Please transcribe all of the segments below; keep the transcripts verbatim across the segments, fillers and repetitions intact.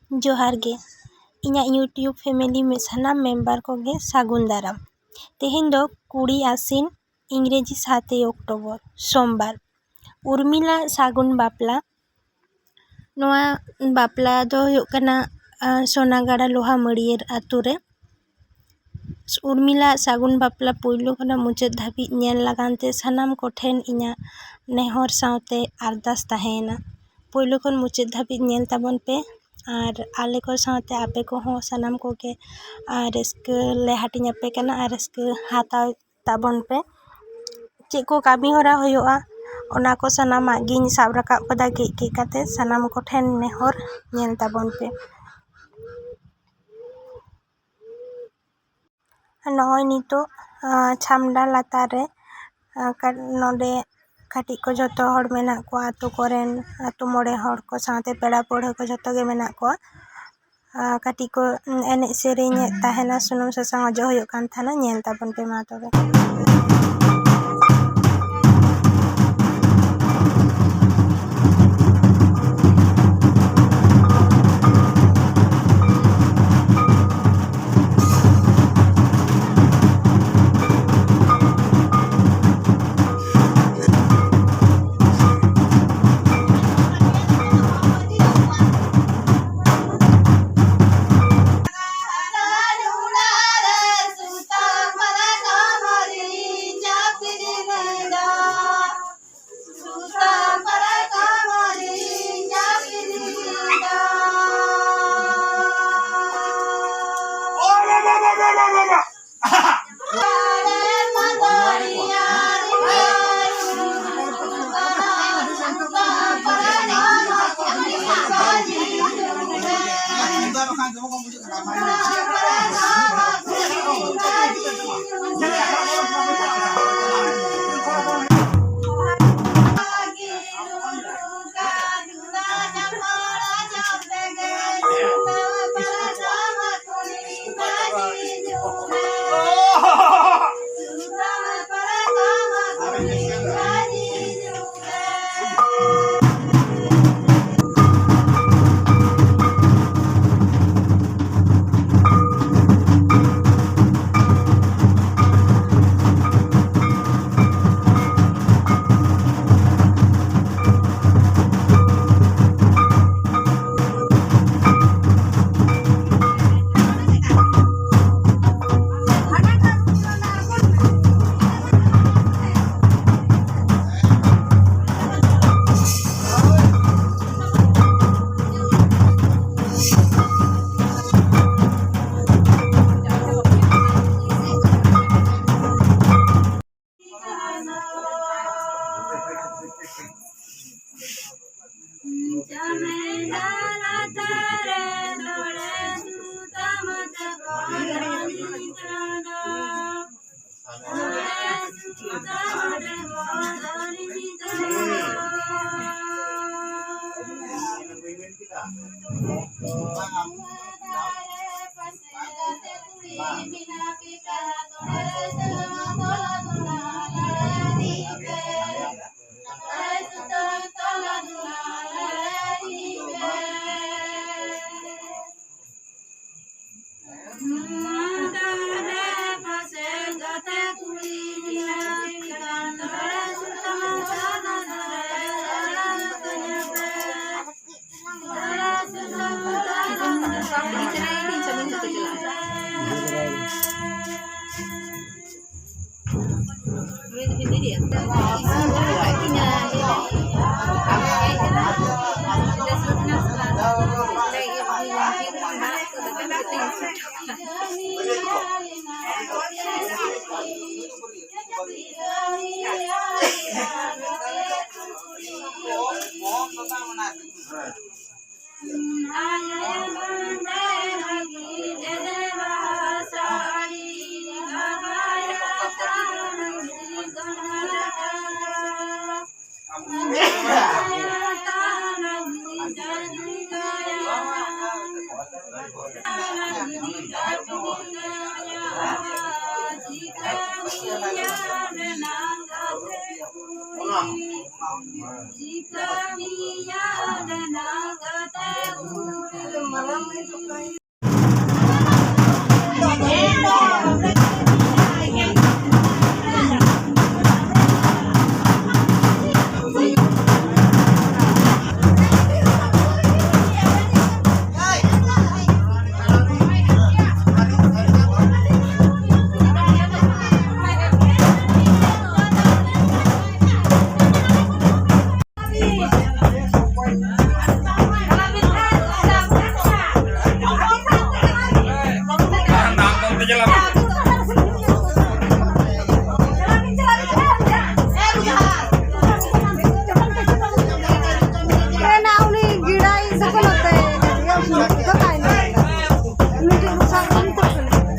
ᱡᱚᱦᱟᱨ ᱜᱮ᱾ ᱤᱧᱟᱹᱜ YouTube family ᱢᱮ ᱥᱟᱱᱟᱢ member ᱠᱚᱜᱮ ᱥᱟᱹᱜᱩᱱ ᱫᱟᱨᱟᱢ᱾ ᱛᱮᱦᱮᱧ ᱫᱚ ᱠᱩᱲᱤ ᱟᱥᱤᱱ, ᱤᱝᱨᱮᱡᱤ ᱥᱟᱛᱮᱭ ᱚᱠᱴᱳᱵᱚᱨ, ᱥᱳᱢᱵᱟᱨ᱾ ᱩᱨᱢᱤᱞᱟ ᱥᱟᱹᱜᱩᱱ ᱵᱟᱯᱞᱟ᱾ ᱱᱚᱣᱟ ᱵᱟᱯᱞᱟ ᱫᱚ ᱦᱩᱭᱩᱜ ᱠᱟᱱᱟ, ᱟᱸ, ᱥᱳᱱᱟᱜᱟᱲᱟ ᱞᱳᱦᱟ ᱢᱟᱹᱲᱤᱭᱟᱹᱨ ᱟᱛᱳ ᱨᱮ᱾ ᱩᱨᱢᱤᱞᱟ ᱥᱟᱹᱜᱩᱱ ᱵᱟᱯᱞᱟ ᱯᱳᱭᱞᱳ ᱠᱷᱚᱱᱟᱜ ᱢᱩᱪᱟᱹᱫ ᱫᱷᱟᱹᱵᱤᱡ ᱧᱮᱞ ᱞᱟᱜᱟᱱ ᱛᱮ ᱥᱟᱱᱟᱢ ᱠᱚᱴᱷᱮᱱ ᱤᱧᱟᱹᱜ ᱱᱮᱦᱚᱨ ᱥᱟᱶᱛᱮ ᱟᱨᱫᱟᱥ ᱛᱟᱦᱮᱸᱭᱮᱱᱟ, ᱯᱳᱭᱞᱳ ᱠᱷᱚᱱ ᱢᱩᱪᱟᱹᱫ ᱫᱷᱟᱹᱵᱤᱡ ᱧᱮᱞ ᱛᱟᱵᱚᱱ ᱯᱮ᱾ ᱟᱨ ᱟᱞᱮ ᱠᱚ ᱥᱟᱶᱛᱮ ᱟᱯᱮ ᱠᱚᱦᱚᱸ ᱥᱟᱱᱟᱢ ᱠᱚᱜᱮ, ᱟᱨ ᱨᱟᱹᱥᱠᱟᱹ ᱞᱮ ᱦᱟᱹᱴᱤᱧ ᱟᱯᱮ ᱠᱟᱱᱟ ᱟᱨ ᱨᱟᱹᱥᱠᱟᱹ ᱦᱟᱛᱟᱣ ᱛᱟᱵᱚᱱ ᱯᱮ᱾ ᱪᱮᱫ ᱠᱚ ᱠᱟᱹᱢᱤ ᱦᱚᱨᱟ ᱦᱩᱭᱩᱜᱼᱟ, ᱚᱱᱟ ᱠᱚ ᱥᱟᱱᱟᱢᱟᱜ ᱜᱤᱧ ᱥᱟᱵ ᱨᱟᱠᱟᱵ ᱠᱟᱫᱟ ᱠᱟᱹᱡ ᱠᱟᱹᱡ ᱠᱟᱛᱮ᱾ ᱥᱟᱱᱟᱢ ᱠᱚᱴᱷᱮᱱ ᱱᱮᱦᱚᱨ, ᱧᱮᱞ ᱛᱟᱵᱚᱱ ᱯᱮ᱾ ᱱᱚᱜᱼᱚᱭ ᱱᱤᱛᱚᱜ, ᱟᱸ, ᱪᱷᱟᱢᱰᱟ ᱞᱟᱛᱟᱨ ᱨᱮ, ᱟᱸ, ᱠᱟ-, ᱱᱚᱰᱮ ᱠᱟᱹᱴᱤᱡ ᱠᱚ ᱡᱷᱚᱛᱚ ᱦᱚᱲ ᱢᱮᱱᱟᱜ ᱠᱚᱣᱟ, ᱟᱹᱛᱩ ᱠᱚᱨᱮᱱ, ᱟᱹᱛᱩ ᱢᱚᱬᱮ ᱦᱚᱲ ᱠᱚ ᱥᱟᱶᱛᱮ ᱯᱮᱲᱟ ᱯᱟᱹᱲᱦᱟᱹ ᱠᱚ ᱡᱷᱚᱛᱚ ᱜᱮ ᱢᱮᱱᱟᱜ ᱠᱚᱣᱟ᱾ ᱟᱸ, ᱠᱟᱹᱴᱤᱡ ᱠᱚ, ᱩᱸ, ᱮᱱᱮᱡ ᱥᱮᱨᱮᱧᱮᱫ ᱛᱟᱦᱮᱱᱟ, ᱥᱩᱱᱩᱢ ᱥᱟᱥᱟᱝ ᱚᱡᱚᱜ ᱦᱩᱭᱩᱜ ᱠᱟᱱ ᱛᱟᱦᱮᱱᱟ᱾ ᱧᱮᱞ ᱛᱟᱵᱚᱱ ᱯᱮ ᱢᱟ ᱛᱚᱵᱮ᱾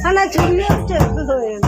ᱦᱟᱱᱟ ᱪᱷᱩᱲᱤ ᱦᱳᱭ᱾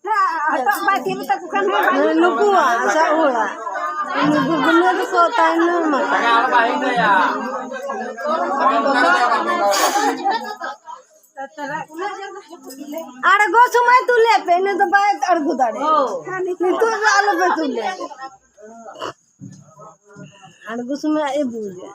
ᱦᱮᱸ, ᱦᱚᱴᱚᱜ ᱵᱟᱭ ᱛᱤᱨᱩ ᱛᱟᱠᱚ ᱠᱷᱟᱱ ᱦᱮᱸ, ᱵᱟᱭ ᱦᱮᱸ, ᱱᱩᱠᱩᱣᱟᱜ ᱟᱥᱟ ᱚᱲᱟᱜ᱾ ᱱᱩᱠᱩ ᱜᱩᱱᱟᱹ ᱫᱚᱠᱚ ᱛᱟᱭᱱᱚᱢ ᱟᱠᱟᱱᱟ᱾ ᱟᱬᱜᱚ ᱥᱚᱢᱚᱭ ᱛᱩᱞᱮ ᱯᱮ, ᱤᱱᱟᱹ ᱫᱚ ᱵᱟᱭ ᱟᱬᱜᱚ ᱫᱟᱲᱮᱭᱟᱜᱼᱟ᱾ ᱱᱤᱛᱚᱜ ᱫᱚ ᱟᱞᱚ ᱯᱮ ᱛᱩᱞᱮ᱾ ᱟᱬᱜᱚ ᱥᱚᱢᱚᱭ ᱟᱡ ᱮ ᱵᱩᱡᱟ᱾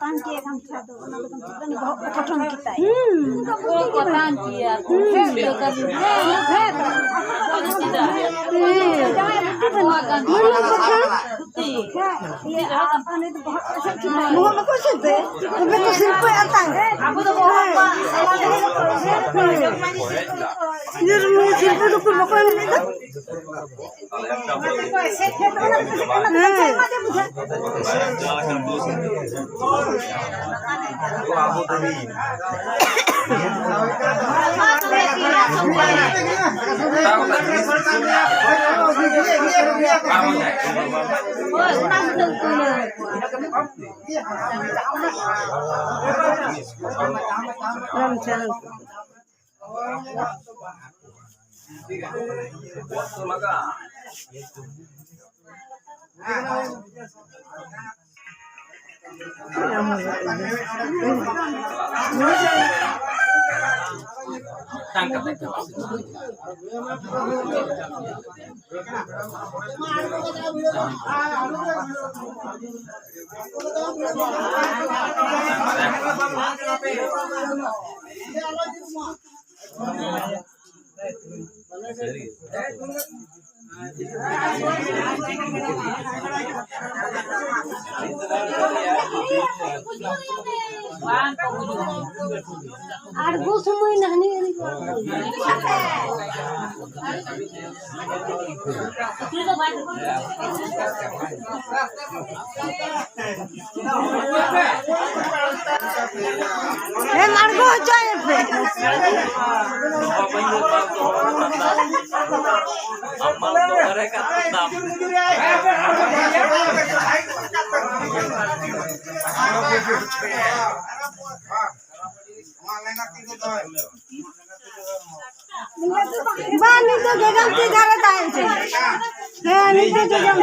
ᱟᱛᱟᱝ ᱠᱮᱫ ᱠᱷᱟᱱ ᱫᱚ ᱚᱱᱟ ᱫᱚ ᱵᱚᱦᱚᱜ ᱠᱚ ᱯᱚᱴᱚᱢ ᱠᱮᱫᱟᱭ᱾ ᱦᱩᱸ᱾ ᱵᱚᱦᱚᱜ ᱠᱚ ᱟᱛᱟᱝ ᱠᱮᱫᱟ᱾ ᱦᱩᱸ᱾ ᱦᱮᱸ, ᱦᱮᱸ᱾ ᱦᱮᱸ᱾ ᱡᱟᱶᱟᱭ ᱫᱚ ᱪᱮᱫ ᱵᱟᱹᱱᱩᱜ? ᱵᱟᱹᱱᱩᱜ ᱠᱚ ᱠᱷᱟᱱ᱾ ᱦᱮᱸ, ᱤᱭᱟᱹ, ᱟᱨ ᱩᱱᱤ ᱫᱚ ᱵᱚᱦᱚᱜ ᱠᱚ ᱮᱥᱮᱫ ᱠᱮᱫᱟ᱾ ᱵᱚᱦᱚᱜ ᱵᱟᱠᱚ ᱮᱥᱮᱫ ᱛᱮ? ᱛᱚᱵᱮ ᱛᱚ ᱥᱤᱨᱯᱟᱹᱭ ᱟᱛᱟᱝ᱾ ᱟᱵᱚ ᱫᱚ ᱵᱚᱦᱚᱜ ᱠᱚ ᱦᱮᱸ᱾ ᱦᱮᱸ᱾ ᱤᱭᱟᱹ, ᱥᱤᱨᱯᱟᱹ ᱫᱚᱠᱚ ᱵᱟᱠᱚ ᱮᱢ ᱞᱮᱫᱟ᱾ ᱟᱬᱜᱚ ᱥᱚᱢᱚᱭ ᱱᱟᱦᱱᱤ ᱟᱹᱱᱤᱡ᱾ ᱮᱢ ᱟᱬᱜᱚ ᱦᱚᱪᱚᱭᱮ ᱯᱮ᱾ ᱵᱟᱝ, ᱱᱤᱛᱚᱜ ᱡᱚᱡᱚᱢ ᱛᱤ ᱫᱷᱟᱨᱮ ᱛᱟᱦᱮᱸ ᱦᱚᱪᱚᱭ᱾ ᱦᱮᱸ, ᱱᱤᱛᱚᱜ ᱡᱚᱡᱚᱢ᱾